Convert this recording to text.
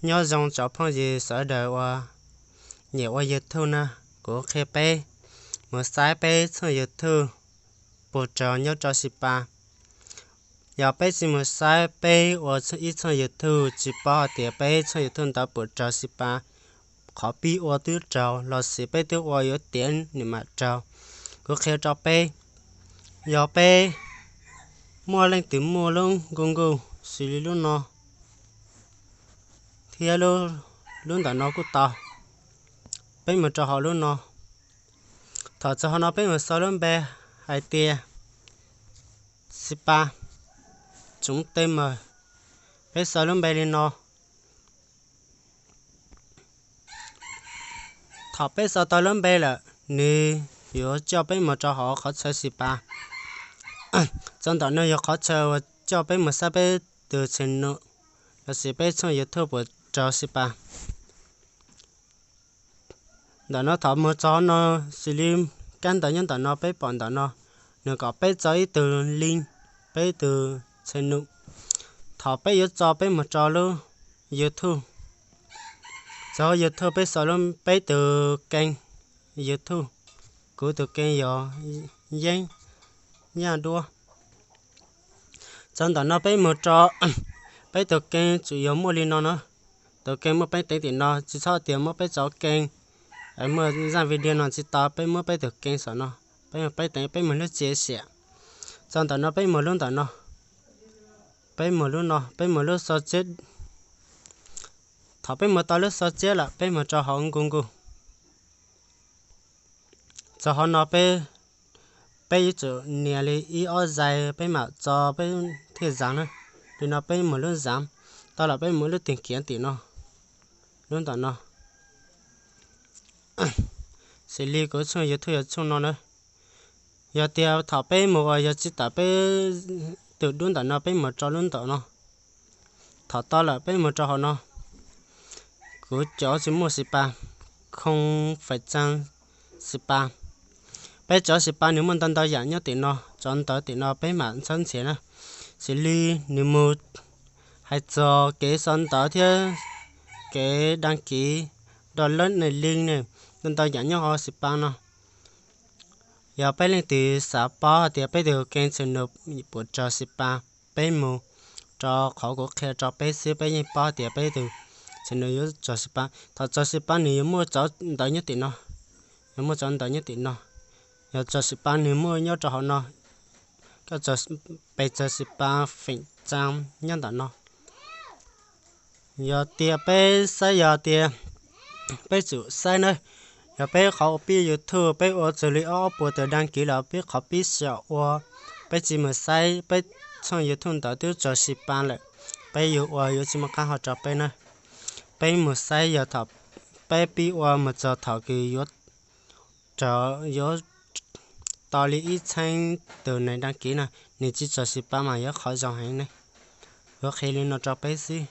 Nyob zoo cov phooj ywg sawv daws uas nyiam ua YouTube na, kuv qhia peb mus saib peb txhooj YouTube puas raug nyob rau xi pas. Yog peb tsis mus saib peb ua ib txhooj YouTube tsis paub hais tias peb txhooj YouTube ntawd puas raug xi pas. Qhov pib ua twb raug los sis peb twb ua yuav tiav nws mam raug. Kuv qhia rau peb, yog peb muaj leej twg muaj lub nkuj nkuj xws li lub no thiab lub ntawm no kuj tau, peb mus rau hauv lub no. Thaum txog hauv no peb mus sau lub npe hais tias xi pas tsoov tej mas, peb sau lub npe li no. Thaum peb sau tau lub npe lawm, nws yuav coj peb mus rau hauv qhov chaw xi pas. Txog ntawm no yog qhov chaw uas coj peb mus saib peb tus channel los sis peb txhooj YouTube puas raug xi pas. Ntawm no thaum mus txog no, xws li kab ntawv nyob ntawm no peb pom ntawm no, nws kom peb tso ib tug link peb tus channel. Thaum peb yuav tso peb mus rau lub YouTube, txog YouTube peb sau lub peb tus kênh YouTube. Kuv tus kênh yog Yeeb Yaj Duab. Txog ntawm no peb mus rau peb tus kênh tsuas yog muaj li no na. Tus kênh muaj peb teev tim no, tsis txhob tias muab peb tso kênh, muaj zaj video no tsis tau, peb muab peb tus kênh saum no, peb mus peb teev peb mus lub txiav xiam. Txog ntawm no peb mus lub ntawm no, peb mus lub no, peb mus lub xo tsiab. Thaum peb mus tau lub xo tsiab lawm peb mus rau hauv nkuj nkuj. Txog hauv no peb, peb yuav tsum nias li ib ob zais peb mam tso peb thiaj zam na. Li no peb mus lub zam, tau lawm peb mus lub tìm kiếm tim no, lub ntawm no. Xws li kuv txhooj YouTube yog txhooj no na. Yog tias thaum peb mus uas yog tsis tawm peb tus dub ntawm no peb mus rau lub ntawm no. Thaum tau lawm peb mus rau hauv no. Kuv cov tsis muaj xi pas, không phải trang xi pas. Peb cov xi pas nws muaj ntau ntau yam nyob tim no, cov ntawv tim no peb mam txhawb ntxiv na. Xws li nws mus hais txog kev sau ntawv thiab kev đăng ký, download ne, link ne, ntau ntau yam nyob hauv xi pas no. Yog peb leej twg xav paub hais tias peb tus kênh channel puas raug xi pas, peb mus rau qhov kuv qhia rau peb xwb peb yeej paub tias peb tus channel yuav raug xi pas. Thaum raug xi pas nws yuav muaj cov ntawv nyob tim no, yuav muaj cov ntawv nyob tim no. Yog raug xi pas nws muaj nyob rau hauv no, koj pes raug xi pas feem tsaa nyob ntawm no. Yog tias peb saib, yog tias peb tsum saib na, yog peb qhov ua pib YouTube peb ua txog li ob puas tus đăng ký los peb qhov pib xyaum ua, peb tsis mus saib peb txhooj YouTube ntawd twb raug xi pas lawm, peb yuav ua yuav tsis muaj qab hau rau peb na. Peb mus saib yog thaum peb pib ua mus txog thaum kws yuav raug, yuav tau li ib txheeb tus neeg đăng ký na, nws tsis raug xi pas mas yog qhov zoo heev ne. Yuav qhia li no rau peb xwb.